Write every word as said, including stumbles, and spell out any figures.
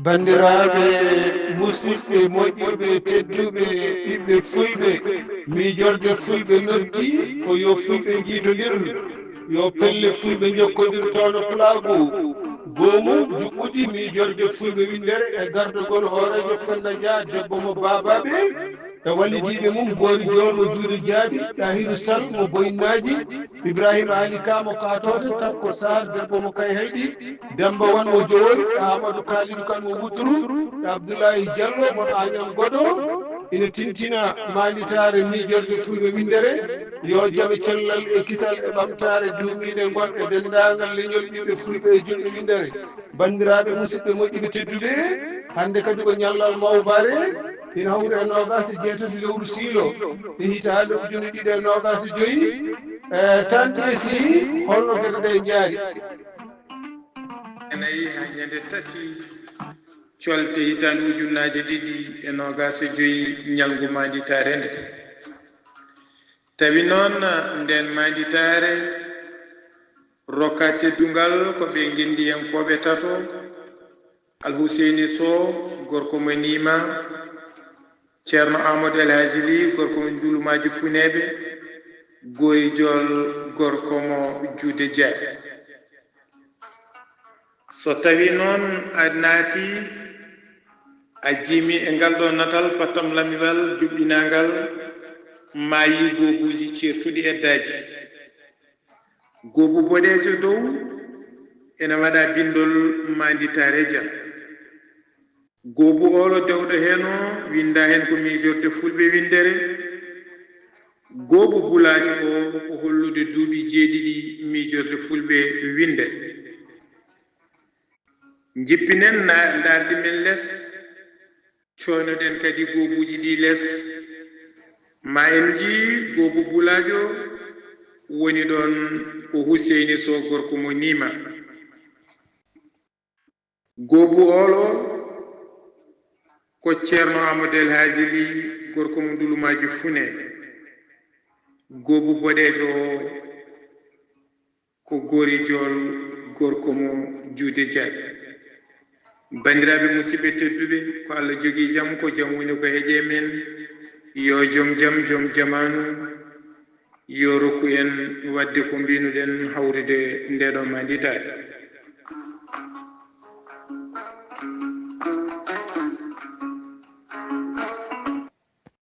Banndiraaɓe musidɓe moƴƴuɓe tedduɓe, ɓiɓɓe fulɓe, miijorde fulɓe noddi ko yo fulɓe njiitondir, yo pelle fulɓe njokkondir toono pulaagu. Goomu juɓɓudi miijorde fulɓe winndere e gardagol hooreejo Penda Dia, debbo mo baabaaɓe, e wallidiiɓe mum, Boori Joor mo Juuɗe Jaaɓi, Ɗahiru Sal mo Boyinnaaji, Ibrahima Ali Ka mo Kaatoote, Takko Saar debbo mo Kayhayɗi, Demmba Wan mo Jowol, Aamadu Kaalidu Kan mo Wutturu, e Abdullahi Jallo mo Aañam Godo, ina tintina maanditaare miijorde fulɓe winndere, yo jam e cellal e kisal e ɓamtaare duumiinde ngon e denndaangal leñol ɓiɓɓe fulɓe e julɓe winndere. Banndiraaɓe musidɓe moƴƴuɓe tedduɓe, hannde kadi ko ñallal mawbare, ina hawri e noogaas e jeetati lewru siilo e hitaande ujunere ɗiɗi e noogaas e joyi. E, tan ɓeesi, holno geɗe ɗe njaari? Nayi haa ñande tati colte hitaande ujunnaaje ɗiɗi e noogaas e joyi, ñalngu maanditaare nde. Tawi noon, nden maanditaare rokka teddungal ko ɓe ngenndiyankooɓe tato, Alhuseyni Sow, gorko mo Nima, Ceerno Amadou El Hadji Ly, gorko mo Ndulumaaji Funeeɓe, Gorijol, gorko mo Juude Jaaɓi. So tawi noon a naati, a jiimi e ngal ɗo natal pattam lamiwal juɓɓinangal, maayi goobuuji ceertuɗi eddaaji. Goobu boɗeejo dow ene waɗa binndol maanditaare jam. Goobu oolo dewɗo heen o winnda heen ko miijorde fulɓe winndere. Goobu bulaajo o ko hollude duuɓi jeeɗiɗi miijorde fulɓe winndere. Njippinen na ndaardi men les, cooynoɗen kadi goobuuji ɗi les. Ma en njii goobu bulaajo woni ɗoon ko Huseyni Sow gorko mo Nima. Goobu oolo ko Ceerno Amadou El Hadji Ly gorko mo Ndulumaaji Funeeɓe. Goobu boɗeejo o ko Gorijol gorko mo Juude Jaaɓi. Banndiraaɓe musidɓe tedduɓe, ko Allah jogii jam, ko jam woni ko heƴe men. Yo jom jam, jom jamaanu, yo rokku en waɗde ko mbinuɗen hawrude nde ɗo maanditaare.